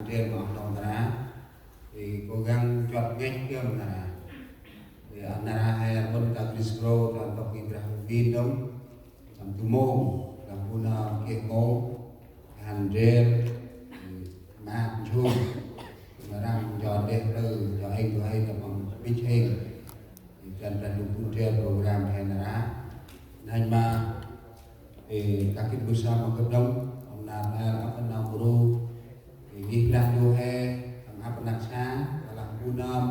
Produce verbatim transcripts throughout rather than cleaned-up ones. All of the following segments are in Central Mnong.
Ndrel ma oh nô nar aơ. Ê, kô̆ găng nchuăt ngăch gơm nar aơ. Ê, nar aơ he ăn ƀŭn ta Kris Krô, ta ntŭk i Brah Vin đŏng. Tâm tu mông, tâm bu nơm geh mông. Ăn ndrel, ê, ma nchung. Ma răm ncho deh plư, ncho hêng tu hêng, tâm bĭch hêng. Ê, dăn ta dŭm bu ndrel program he nar aơ. Nanh ma, ê, ta gĭt bu sa ma gâp đŏng, tâm nar aơ, ăp nau bru, ê, ngih lah du he, tâm ăp năk sa, ta lah bu nơm,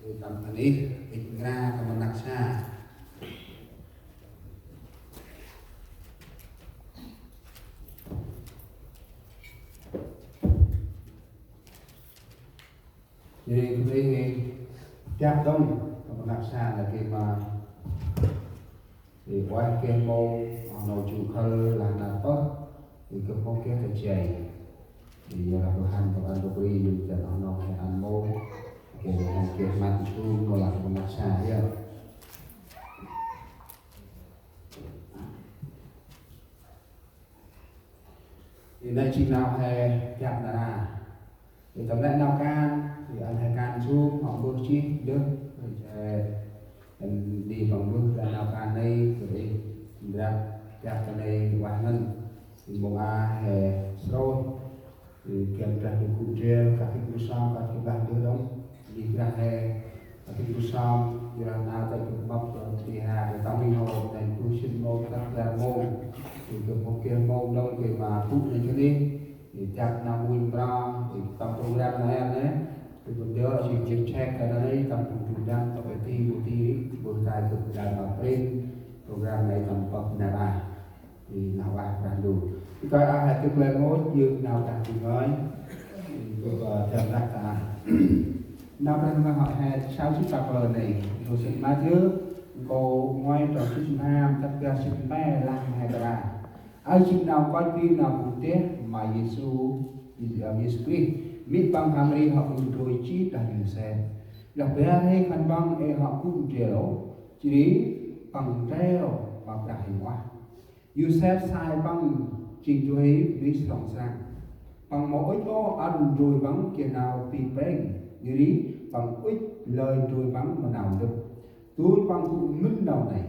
ê, tâm anih, ê, ngra tâm năk sa. Ê, ê, ê, dăp đŏng, tâm năk sa lah geh ma, ê, ueh geh mông, oh nô jŭ khăl lah nar pơh, ê, gâp mông geh ta jay. Ê, yorlah bu hăn tâm ăn rôk ri, yơn dăn oh nô he ăn mông, geh, geh măt jŭ mông lah tâm năk sa, yơn. Ê, nây jêng nau he dăp nar aơ. Ê, tâm lĕ nau kan, ê, ăn he kan nsum, hŏ mbơh jêh, ndơh, ê, ăn đi păng mbơh, lĕ nau kan nây, ê, ndrăp, dăp ta nây, ueh ngăn, ê, mông a he srôih, ê, geh Brah Ndu gŭ ndrel, kah gĭt bu sơm, kah gĭt bah ndơ đŏng. Ê, Brah he, kah gĭt bu sơm, yorlah nau tât gâp mâp, ê, ti ha, ê, tâm ling hô, nây bu sĭn mông, kah lar mông. Ê, gâp mâp geh mông đŏng, ê, ma gŭ nây jêh nây. Ê, dăp nau mui mra, ê, tâm program nây, nây. Ê, bu ndơ, ê, jêh check kơ nây, tâm program đăng, tâm ê ti, bu ti, bu tai gâp đăng ma print, program nây tâm pơk nar aơ. Ê, nau ueh Brah Ndu. Ê, kơi a he tŭk lĕ ngôch, yơk nau Brah Ndu ngơi. Ê, gâp, ơ, dăn răk ta. Nau Brah Ndu ngơi hŏ he saơ jêh ta kalơ nây. Ndu sĭn Mathiơ, nkô̆ ngoai trong jê̆t pham, tât kơ jê̆t pe lah ma he kra. Aơ jêng nau nkoch bri nau bu tih ma Yêsu, Yêsu Krist. Mê̆ păng H'Mari hŏ ŭnh drôi jêh đah Yôsep. Đah bar hê khân păng ê hŏ gŭ ndrel ôh. Jêh ri păng treo ma Brah Huêng Ueh. Yôsep sai păng jêng du huê bri srŏng srăng. Păng mâu ŭch ôh ăn ndrôi păng geh nau bri prêng, jêh ri păng ŭch lơi ndrôi păng ma nau ndŭp. Dôl păng gŭ mĭn nau nây.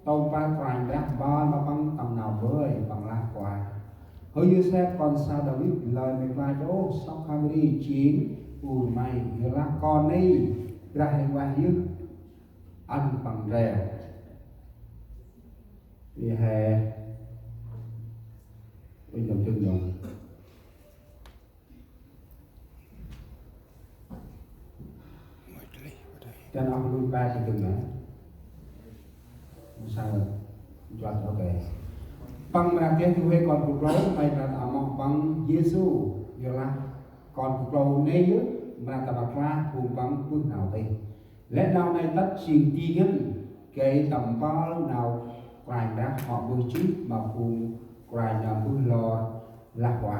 Tông pah Kôranh Brah mpơl ma păng tâm nau bơi păng lah kuă: Hơi Yôsep kon sau Đavid, lơi mê klach ôh sŏk H'Mari jêng ur may, yorlah kon nây Brah Huêng Ueh yơh ăn păng ndrel. Ri he, ui, nhầm chữ nhầm. Dăn ăp lui ba chữ chưng nê. Sa, juăt, ok. Păng mra geh du huê kon bu klâu, may mra ta amoh păng Yêsu, yorlah kon bu klâu nây yơh mra ta pơklah phung păng bơh nau tih. Lĕ nau nây tât jêng di ngăn gay tâm mpơl nau Kôranh Brah hŏ mbơh jêh ma phung Kôranh Brah mbơh lor lah kuă.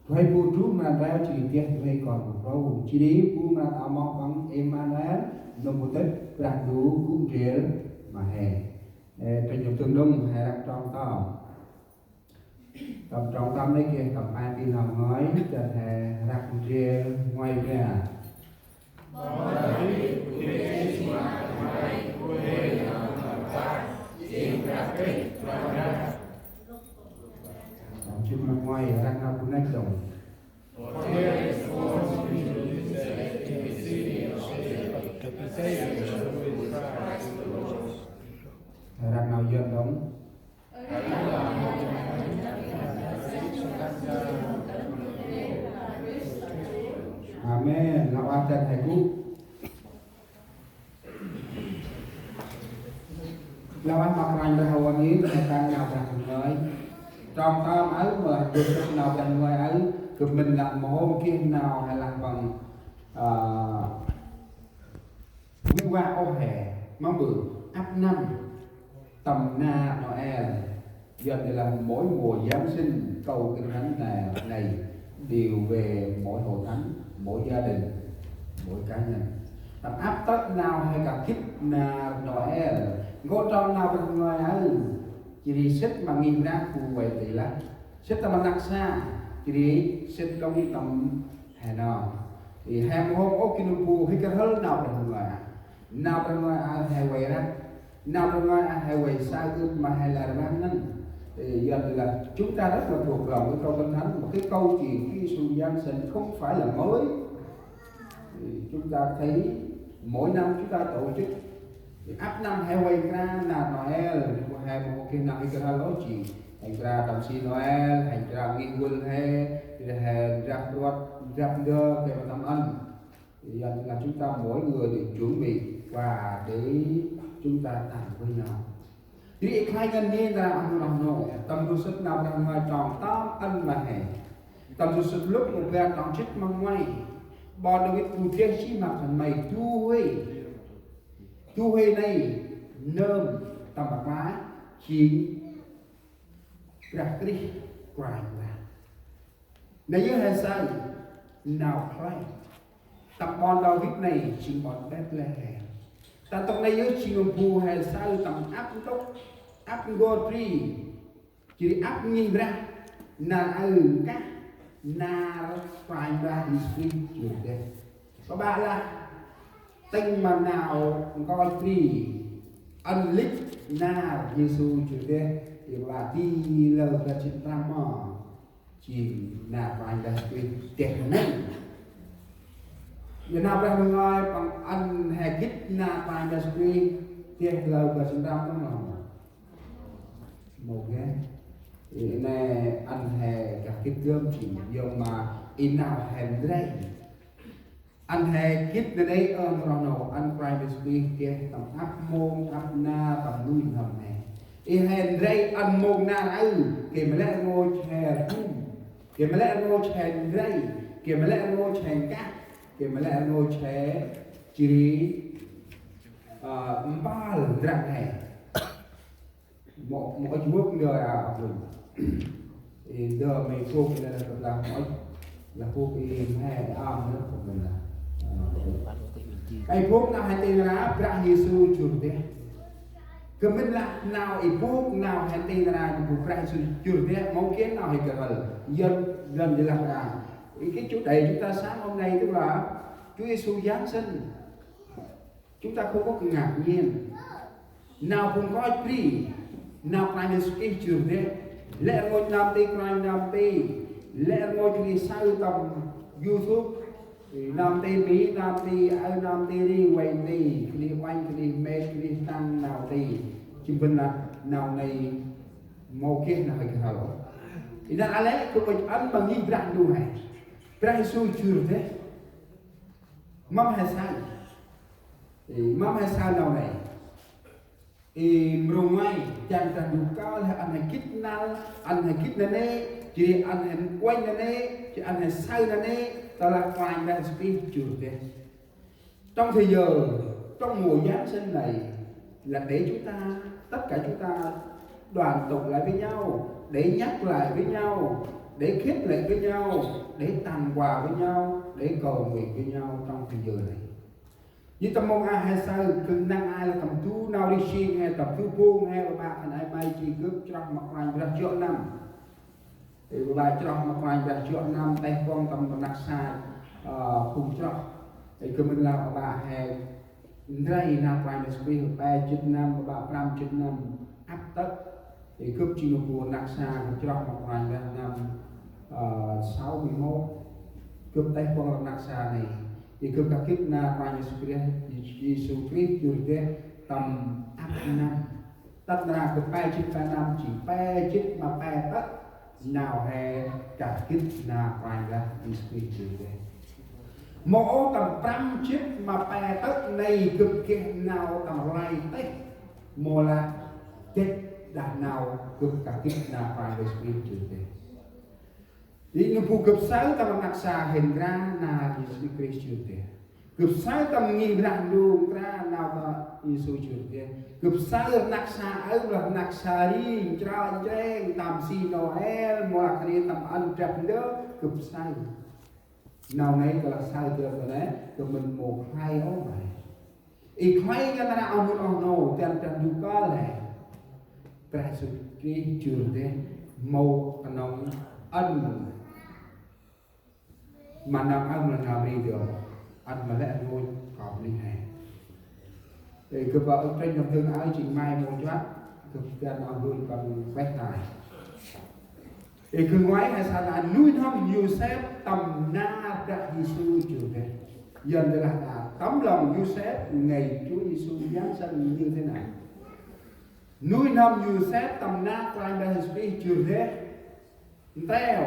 Du huê bu trŭm mra ndrel jêh ri geh du huê kon bu klâu, jêh ri bu mra ta amoh păng Êmanuel, nâm bu tât Brah Ndu gŭ ndrel ma he. Ê, trinh nhục tương đương he răk trong tâm. Tâm trong tâm nây geh tâm pai ti nau ngơi, dăn he răk ndrel ngoai ria. Tâm jêng nau ngoai răk nau bu năch đŏng. Răk nau yuăn đŏng. Amen. Nau ueh dăn he gŭ. Nau ueh ma Kôranh Brah Huêng Ueh, nau ueh ma Kôranh Brah Huêng Ueh. Trong tâm aơ, ma gâp nau Brah Huêng Ueh aơ, gâp mĭn lăng ma hôm geh nau he lah păng, ơ, Wi wa oh he, mâm bơh, ăp năm, tâm nar Noel, Yuăn dê lah mỗi mùa Giáng sinh, câu Kinh Thánh này, này, đều về mỗi hội thánh, mỗi gia đình, mỗi cá nhân. Tâm ăp tât nau he kah gĭt nar Noel, nkô̆ trong nau Brah Huêng Ueh aơ, jêh ri sĭt ma ngih năp bu ueh ti lah, sĭt tâm năk sa, Jêh ri sĭt đŏng tâm he nơm. Ê, he mâu hôm ôh gĭt nơm bu hê kơhơl nau Brah Ndu ngơi a. Nau Brah Ndu ngơi a he vay rah. Nau Brah Ndu ngơi a he vay saơ ưp ma he lah rah ngăn. Ê, Yuăn là chúng ta rất là thuộc lòng cái câu Kinh Thánh, một cái câu chuyện Chúa Giêsu giáng sinh không phải là mới. Ê, chúng ta thấy mỗi năm chúng ta tổ chức Ăp năm he vay nkra nar Noel, he mâu hôm geh nau hê kơhơl ôh jêng he nkra tâm si Noel, he nkra ngih vâl he, he ndrăp rvăt, ndrăp ndơ, gay ma tâm ăn. Thì là chúng ta mỗi người đều chuẩn bị quà để chúng ta tặng với nhau. Thì ê khlay ngăn ngên ta ăn nô nô, tâm du sŭt nau Brah Ndu ngơi trong tâm ăn ma he. Tâm du sŭt Luk mô bar trong jê̆t ma nguay. Ƀon Đavid bu deh jêh ma khân may du huê. Du huê nây nơm tâm rklaih jêng Brah Krist Kôranh Brah. Nây yơh he saơ nau khlay. Tâm ƀon Đavid nây jêng ƀon Bethlehem. Ta ntŭk nây yơh jêng bu he saơ tâm ăp ntŭk, ăp n'gor bri. Jêh ri ăp ngih Brah nar aơ nkah nar Kôranh Brah Yêsu Krist jŭr deh. Ƀaƀă lah tĭng ma nau nkoch bri ăn lĕ nar Yêsu jŭr deh, ƀaƀă ti lơ bar jê̆t prăm ma jêng nar Kôranh Brah Yêsu Krist deh nây. Yor nau Brah Ndu ngơi păng ăn he gĭt nar Kôranh Brah Yêsu Krist deh lơ bar jê̆t prăm ma. Mâu geh. Ê, nê ăn he gah gĭt gơm jêng, yor ma ê nau he ndrel. Ăn he gĭt nê nê ơ nô nô, ăn Kôranh Yêsu Krist geh tâm ăp mông, ăp nar, tâm nuih n'hâm he. Ê he ndrel ăn mông nar aơ, gay ma lĕ rngôch he rhum. Gay ma lĕ rngôch he ndrel, gay ma lĕ rngôch he nkah, gay ma lĕ rngôch he jêh ri, ơ, mpal ndrăng he. Mâu, mâu ŭch vơk ndơ a ăp lŭn. Ê, ndơ may phôk ndơ lah mâu ŭch. Lah phôk ê mhe am ndơ phôk ndơ lah. Ê, phôk nau he tĭng ra Brah Yêsu jŭr deh. Gâp mĭn lah nau ê phôk nau he tĭng ra bu Brah Yêsu jŭr deh, mâu geh nau he kơhơl. Yuăn, Yuăn jêh lah ra. Ê, cái chủ đề chúng ta sáng hôm nay tức là Chúa Giêsu giáng sinh. Chúng ta không có ngạc nhiên. Nau phung nkoch bri, nau Kôranh Yêsu Krist jŭr deh. Lĕ rngôch nơm ti Kôranh nơm ti, lĕ rngôch ri saơ tâm YouTube, nơm ti Mi, nơm ti Aơ, nơm ti ri, vay nti, kơt ri uănh, kơt ri mêt, kơt ri tăng, nau ti. Jêng bân lah nau nây mâu geh nau he kơhơl. Ê nây a lĕ gâp ŭch ăn ma ngih Brah Ndu he. Brah Yêsu jŭr deh. Mâm he saơ. Ê, mâm he saơ nau nây. Ê, mrô nguay, jan Brah Ndu kơl he ăn he gĭt năl, ăn he gĭt nanê̆, jêh ri ăn he uănh nanê̆, jêh ri ăn he saơ nanê̆, tơlah Kôranh Brah Yêsu Krist jŭr deh. Trong thời giờ, trong mùa Giáng sinh này là để chúng ta, tất cả chúng ta đoàn tụ lại với nhau, để nhắc lại với nhau, để khích lệ với nhau, để tặng quà với nhau, để cầu nguyện với nhau trong thời giờ này. Yor tâm mông a he saơ, gâp năng ai lah tâm du nau ri sing he, tâm du bông he, ƀaƀă khân ay may jêh gâp chroh ma Kôranh Brah jŏ năm. Ê, ƀaƀă chroh ma Kôranh Brah jŏ năm, têh kuŏng tâm rnăk sa, ơ, phung chroh. Ê, gâp mĭn lah ƀaƀă he ndrel nau Kôranh Brah Yêsu Krist pe jê̆t năm, ƀaƀă prăm jê̆t năm, ăp tơ̆. Ê, gâp jêng nơm bu rnăk sa, gâp chroh ma Kôranh Brah năm, ơ, sáu mươi mốt. Gâp têh kuŏng rnăk sa nây. Ê, gâp kah gĭt nau Kôranh Yêsu Krist, Yêsu Krist jŭr deh tâm ăp năm. Tât nar gâp pe jê̆t pe năm jêng pe jê̆t ma pe tơ̆ nau he kah gĭt nau Kôranh Brah Yêsu Krist jŭr deh. Mâu ôh tâm prăm jê̆t ma pe tơ̆ nây gâp geh nau tâm rlay têh. Mâu lah dêh đah nau gâp kah gĭt nau Kôranh Brah Yêsu Krist jŭr deh. Ê nơm bu gâp saơ tâm rnăk sa he nkra nar Yêsu Krist jŭr deh. Gâp saơ tâm ngih Brah Ndu nkra nau ta Yêsu jŭr deh. Gâp saơ rnăk sa aơ lah rnăk sa ri, nchra ncheng, tâm si Noel, mâu lah kơt ri tâm ăn drăp ndơ, gâp saơ. Nau nây gâp lah saơ dơm ta nê, gâp mĭn mâu khlay ôh nê. Ê khlay ngăn ra oh nô oh nô, dăn dăn du kơl he. Brah Yêsu Krist jŭr deh mâu knŏng ăn mâu. Ma năm aơ ma năm ri dơ ăn ma lĕ rngôch kơp nih he. Ê, gâp ƀă ŭch trênh năm dâng aơ jêng may mâu chuăt, gâp găn ăn rngôch păng peh tay. Ê, gâp ngoai he sa nơh nuih n'hâm Yôsep tâm nar Brah Yêsu jŭr deh. Yơn dơ lah nơh tâm lòng Yôsep ngơi Chúa Giêsu Yang Sanh như thế nào. Nuih n'hâm Yôsep tâm nar Kôranh Brah Yêsu Krist jŭr deh. Nteo,